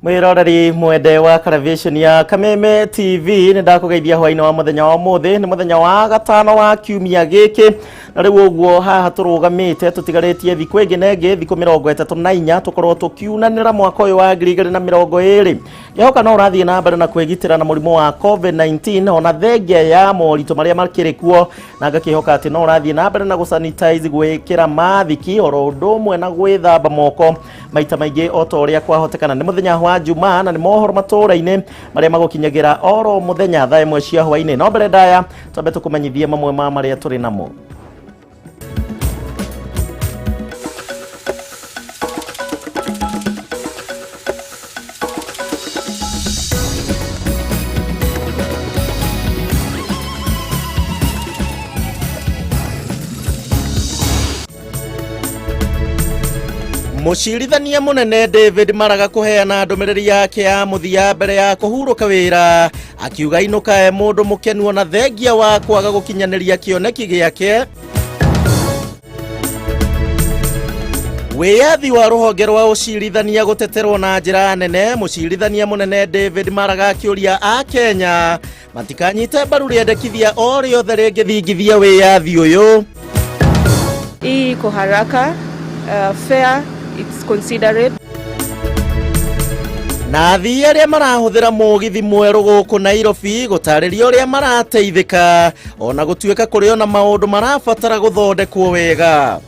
Mwiroreri mwende wa television ya Kameme TV, nĩ ndakũgeithia hwainĩ wa mũthenya wa ũmũthĩ. Nĩ mũthenya wa gatano wa kiumia gĩkĩ, na rĩu ũguo haha tũrũgamĩte tũtigarĩtie thikũ ĩngĩ na ĩngĩ, thikũ 34 tũkorwo tũkiunanĩra mwaka ũyũ wa 2020. Ngĩhoka no ũrathiĩ na mbere na kwĩgitĩra na mũrimũ wa COVID-19 ona thengia ya moritũ marĩa makĩrĩ kuo, na ngakĩhoka atĩ no ũrathiĩ na mbere na gũsanitize, gwĩkĩra mathiki oro ũndũ ũmwe na gwĩthamba moko maita maingĩ o ta ũrĩa kwahotekana. Nĩ mũthenya wa Jumaa na nĩ mohoro matũũra-inĩ marĩa magũkinyagĩra oro mũthenya thaa 1 cia hwainĩ. No mbere ndaya twambe tũkũmenyithie mamwe ma marĩa tũrĩ namo. Mũcirithania mũnene David Maraga kũheana ndũmĩrĩri yake ya mũthia mbere ya kũhurũka wĩra, akiuga inũka e mũndũ mũkenu ona thengia wa kwaga gũkinyanĩria kĩoneki gĩake. Wĩyathi wa rũhonge rwa ũcirithania gũteterwo na njĩra nene, mũcirithania mũnene David Maraga akĩũria a Kenya matikanyite mbaru rĩendekithia o rĩothe rĩngĩthingithia wĩyathi ũyũ. Hii iko haraka, fair, it's considerate. Na athii arĩa marahũthĩra mũgithi mwerũ gũkũ Nairobi gũtarĩria ũrĩa marateithĩka ona gũtuĩka kũrĩ ona maũndũ marabatara gũthondekwo wega.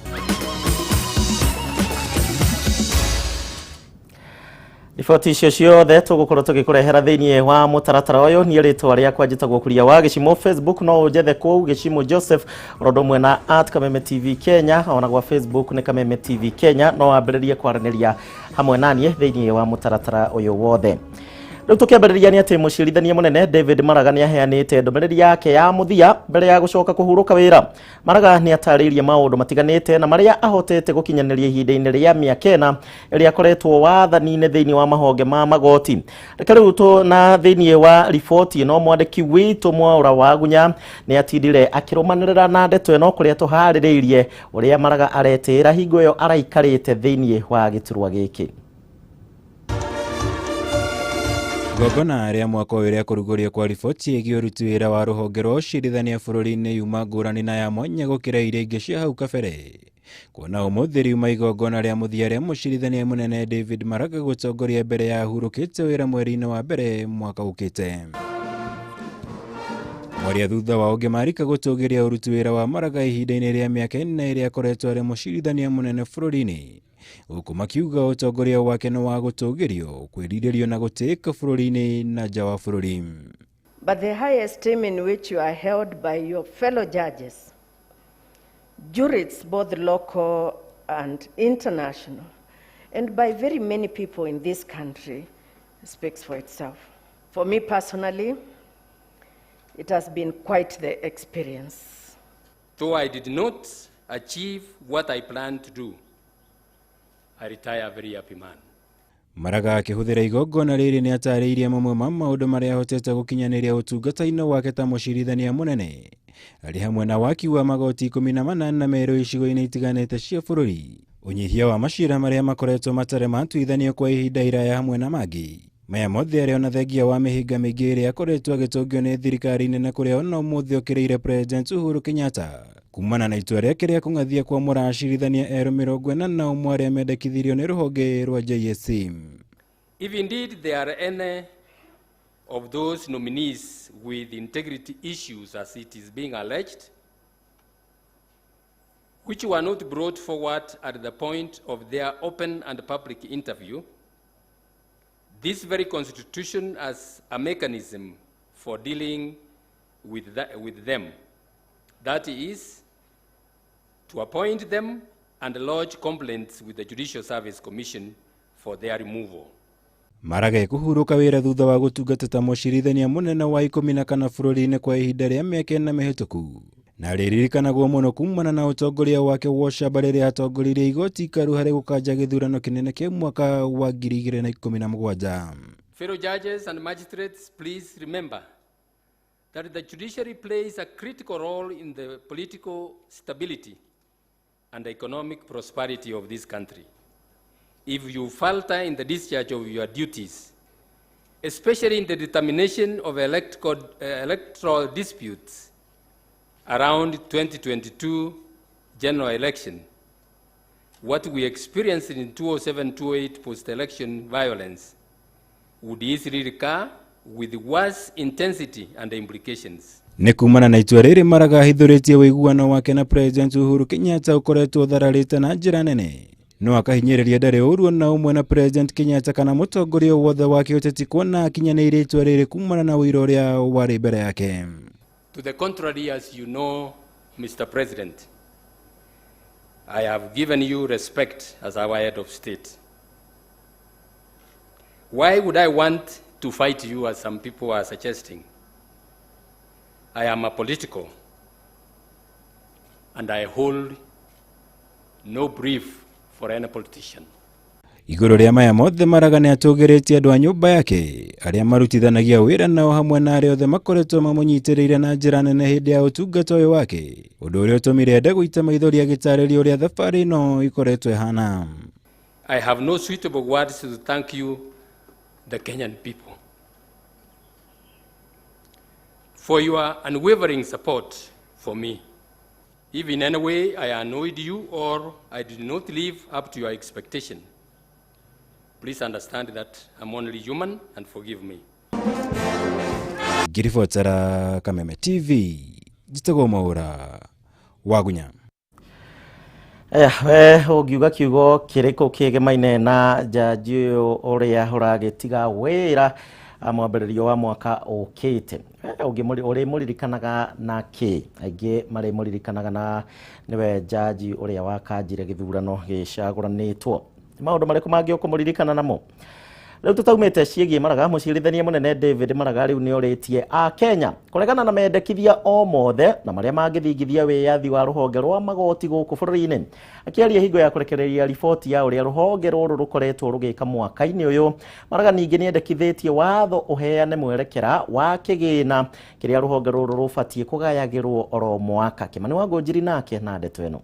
Riboti icio ciothe tũgũkorwo tũgĩkũrehera thĩinĩ wa mũtaratara ũyũ. Niĩ rĩtwa rĩakwa njĩtagwo Kuria wa Gĩcimo. Facebook no ũnjethe kũu Gĩcimo Joseph, oro ũndũ ũmwe na at Kameme TV Kenya, ona gwa Facebook nĩ Kameme TV Kenya. No wambĩrĩrie kwaranĩria hamwe naniĩ thĩinĩ wa mũtaratara ũyũ wothe. Rĩu tũkĩambĩrĩria nĩ atĩ mũcirithania mũnene David Maraga nĩ aheanĩte ndũmĩrĩri yake ya mũthia mbere ya gũcoka kũhurũka wĩra. Maraga nĩ atarĩirie maũndũ matiganĩte na marĩa ahotete gũkinyanĩria ihinda-inĩ rĩa mĩaka 4 ĩrĩa akoretwo wathani-inĩ thĩinĩ wa mahonge ma magoti. Reke rĩu tũ na thĩinĩ wa riboti ĩno, mwandĩki witũ Mwaũra Wagunya nĩ atindire akĩrũmanĩrĩra na ndeto ĩno kũrĩa tũharĩrĩirie ũrĩa Maraga aretĩĩra hingo ĩyo araikarĩte thĩinĩ wa gĩturwa gĩkĩ. Igongona rĩa mwaka ũyũ rĩa kũrugũrio kwa riboti ĩgiĩ ũruti wĩra wa rũhonge rwa ũcirithania bũrũri-inĩ yuma ngũrani na ya mwanya gũkĩra iria ingĩ cia hau kabere. Kuona ũmũthĩ riuma igongona rĩa mũthia rĩa mũcirithania mũnene David Maraga gũtongoria mbere ya ahurũkĩte wĩra mweri-inĩ wa mbere mwaka ũkĩte. Mwaria thutha wa ũngĩ Marika gũtũgĩria ũruti wĩra wa Maraga ihinda-inĩ rĩa mĩaka 4 ĩrĩa akoretwo arĩ mũcirithania mũnene bũrũri-inĩ. Gũkũ makiuga ũtongoria wake nĩ wa gũtũgĩrio, kwĩrirĩrio na gũtĩĩka bũrũri-inĩ na nja wa bũrũri. But the high esteem in which you are held by your fellow judges, jurists both local and international, and by very many people in this country speaks for itself. For me personally, it has been quite the experience. Though I did not achieve what I planned to do, I retire a very happy man. Maraga akĩhũthĩra igongona rĩrĩ nĩ atarĩirie mamwe ma maũndũ marĩa ahotete gũkinyanĩria ũtungata-inĩ wake ta mũcirithania mũnene, arĩ hamwe na waki wa magoti 18 merũ icigo-inĩ itiganĩte cia bũrũri, ũnyihia wa macira marĩa makoretwo matarĩ matuithanio kwa ihinda iraya hamwe na mangĩ. Maya mothe arĩ ona thengia wa mĩhĩnga mĩingĩ ĩrĩa akoretwo agĩtũngio nĩ thirikari nene kũrĩa ona ũmũthĩ okĩrĩire President Uhuru Kenyatta kumana na itua rĩake rĩa kũng'athia kwamũra acirithania erũ 41 arĩa mendekithirio nĩ rũhonge rwa JSC. If indeed there are any of those nominees with integrity issues as it is being alleged, which were not brought forward at the point of their open and public interview, this very constitution as a mechanism for dealing with them. That is, to appoint them and lodge complaints with the Judicial Service Commission for their removal. Maraga ekũhurũka wĩra thutha wa gũtungata ta mũcirithania mũnene wa 14 bũrũri-inĩ kwa ihinda rĩa mĩaka 4 mĩhĩtũku, na rĩririkanagwo mũno kumana na ũtongoria wake wa ũcamba rĩrĩa atongoririe igoti ikaru harĩ gũkanja gĩthurano kĩnene kĩa mwaka wa 2017. Fellow judges and magistrates, please remember that the judiciary plays a critical role in the political stability and economic prosperity of this country. If you falter in the discharge of your duties, especially in the determination of electoral disputes around 2022 general election, what we experienced in 2007-2008 post-election violence would easily recur with worse intensity and implications. Nĩ kumana na itua rĩrĩ Maraga ahithũrĩtie ũiguano wake na President Uhuru Kenyatta ũkoretwo ũthararĩte na njĩra nene, no akahinyĩrĩria ndarĩ ũru ona ũmwe na President Kenyatta kana mũtongoria wothe wa kĩũteti kuona akinyanĩirie itua rĩrĩ kumana na ũira ũrĩa warĩ mbere yake. To the contrary, as you know, Mr. President, I have given you respect as our head of state. Why would I want to fight you, as some people are suggesting? I am apolitical, and I hold no brief for any politician. Igũrũ rĩa maya mothe, Maraga nĩ atũgĩrĩtie andũ a nyũmba yake arĩa marutithanagia wĩra nao hamwe na arĩa othe makoretwo mamũnyitĩrĩire na njĩra nene hĩndĩ ya ũtungata ũyũ wake, ũndũ ũrĩa ũtũmire ende gũita maithori agĩtarĩria ũrĩa thabarĩ ĩno ikoretwo ĩhana. I have no suitable words to thank you, the Kenyan people, for your unwavering support for me. If in any way I annoyed you or I did not live up to your expectation, please understand that I'm only human and forgive me. Ngiribotera Kameme TV, njĩtagwo Mwaũra Wagunya. We ũngiuga kiugo kĩrĩkũ kĩgemaine na jaji ũyũ ũrĩa ũragĩtiga wĩra mwambĩrĩrio wa mwaka ũkĩte? Ũrĩmũririkanaga na kĩ? Aingĩ marĩmũririkanaga na nĩwe jaji ũrĩa wakanjire gĩthurano gĩcagũranĩtwo. Maũndũ marĩkũ mangĩ ũkũmũririkana namo? Rĩu tũtaumĩte ciĩgiĩ Maraga, mũcirithania mũnene David Maraga rĩu nĩ orĩtie a Kenya kũregana na mendekithia o mothe na marĩa mangĩthingithia wĩyathi wa rũhonge rwa magoti gũkũ bũrũri-inĩ. Akĩaria hingo ya kũrekereria riboti ya ũrĩa rũhonge rũrũ rũkoretwo rũgĩka mwaka-inĩ ũyũ, Maraga ningĩ nĩ endekithĩtie watho ũheane mwerekera wa kĩgĩna kĩrĩa rũhonge rũrũ rũbatiĩ kũgayagĩrwo oro mwaka. Kĩmani wa Ngũnjiri nake na ndeto ĩno.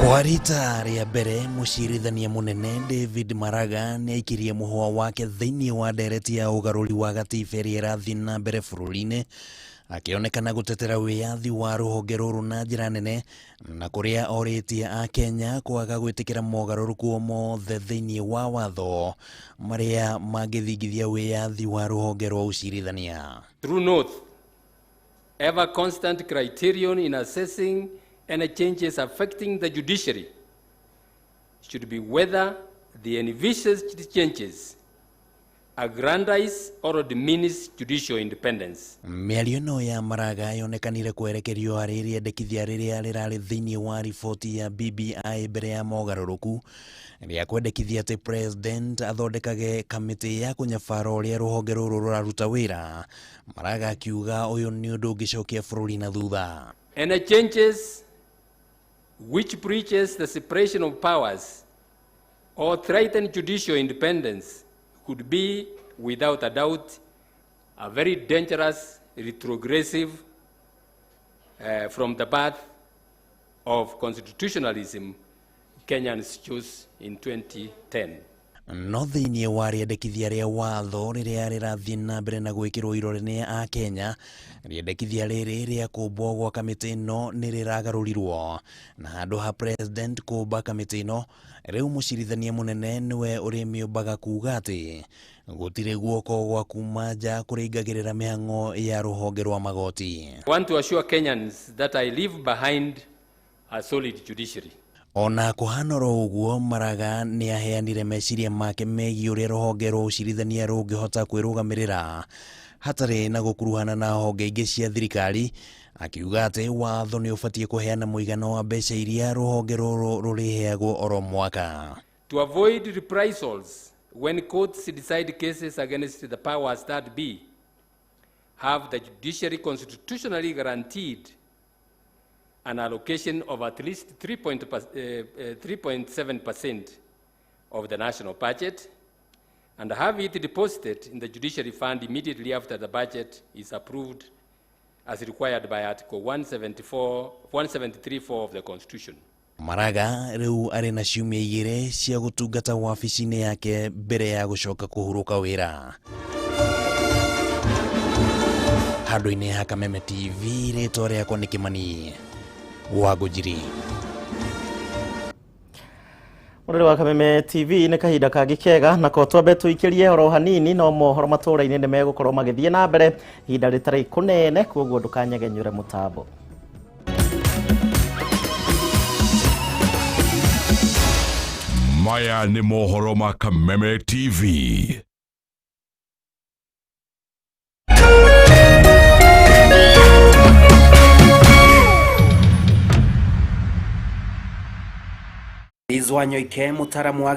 Kwa rita rĩa mbere, mũcirithania mũnene David Maraga nĩ aikirie mũhũa wake thĩinĩ wa ndereti ya ũgarũri wa gatiba ĩrĩa ĩrathiĩ na mbere bũrũri-inĩ, akĩonekana gũtetera wĩyathi wa rũhonge rũrũ na njĩra nene, na kũrĩa orĩtie a Kenya kwaga gwĩtĩkĩra mogarũrũku o mothe thĩinĩ wa watho marĩa mangĩthingithia wĩyathi wa rũhonge rwa ũcirithania. True North, ever constant criterion in assessing any changes affecting the judiciary should be whether the envisaged changes aggrandize or diminish judicial independence. Mĩario ĩno ya Maraga yonekanire kwerekerio harĩ rĩendekithia rĩrĩa rĩrarĩ thĩinĩ wa riboti ya BBI mbere ya mogarũrũku rĩa kwendekithia atĩ President athondekage kamĩtĩ ya kũnyabara ũrĩa rũhonge rũrũ rũraruta wĩra. Maraga akiuga ũyũ nĩ ũndũ ũngĩcokia bũrũri na thutha. Any changes which breaches the separation of powers or threaten judicial independence could be, without a doubt, a very dangerous retrogressive from the path of constitutionalism Kenyans chose in 2010. No thĩinĩ wa rĩendekithia rĩa watho rĩrĩa rĩrathiĩ na mbere na gwĩkĩrwo irore nĩ a Kenya, rĩendekithia rĩrĩ rĩa kũmbwo gwa kamĩtĩ ĩno nĩ rĩragarũrirwo, na handũ ha President kũmba kamĩtĩ ĩno, rĩu mũcirithania mũnene nĩwe ũrĩmĩũmbaga, kuga atĩ gũtirĩ guoko gwa kuma nja kũrĩingagĩrĩra mĩhang'o ya rũhonge rwa magoti. I want to assure Kenyans that I leave behind a solid judiciary. Ona kũhana oro ũguo, Maraga nĩ aheanire meciria make megiĩ ũrĩa rũhonge rwa ũcirithania rũngĩhota kwĩrũgamĩrĩra hatarĩ na gũkuruhana na honge ingĩ cia thirikari, akiuga atĩ watho nĩ ũbatiĩ kũheana mũigana wa mbeca iria rũhonge rũrũ rũrĩheagwo oro mwaka. To avoid reprisals when courts decide cases against the powers that be, have the judiciary constitutionally guaranteed an allocation of at least 3.7% of the national budget and have it deposited in the judiciary fund immediately after the budget is approved as required by Article 174, 173.4 of the Constitution. Maraga rĩu arĩ na ciumia 2 cia gũtungata wabici-inĩ yake mbere ya gũcoka kũhurũka wĩra. Handũ-inĩ ha Kameme TV, rĩtwa rĩakwa nĩ Kĩmani wa Ngũnjiri. Mũrori wa Kameme TV, nĩ kahinda kangĩ kega nako twambe tũikĩrie oro hanini no mohoro matũra-inĩ nĩ megũkorwo magĩthiĩ na mbere ihinda rĩtarĩ kũnene, koguo ndũkanyegenyũre mũtambo. Maya nĩ mohoro ma Kameme TV. Liz Wanyoike, mutaalamu wa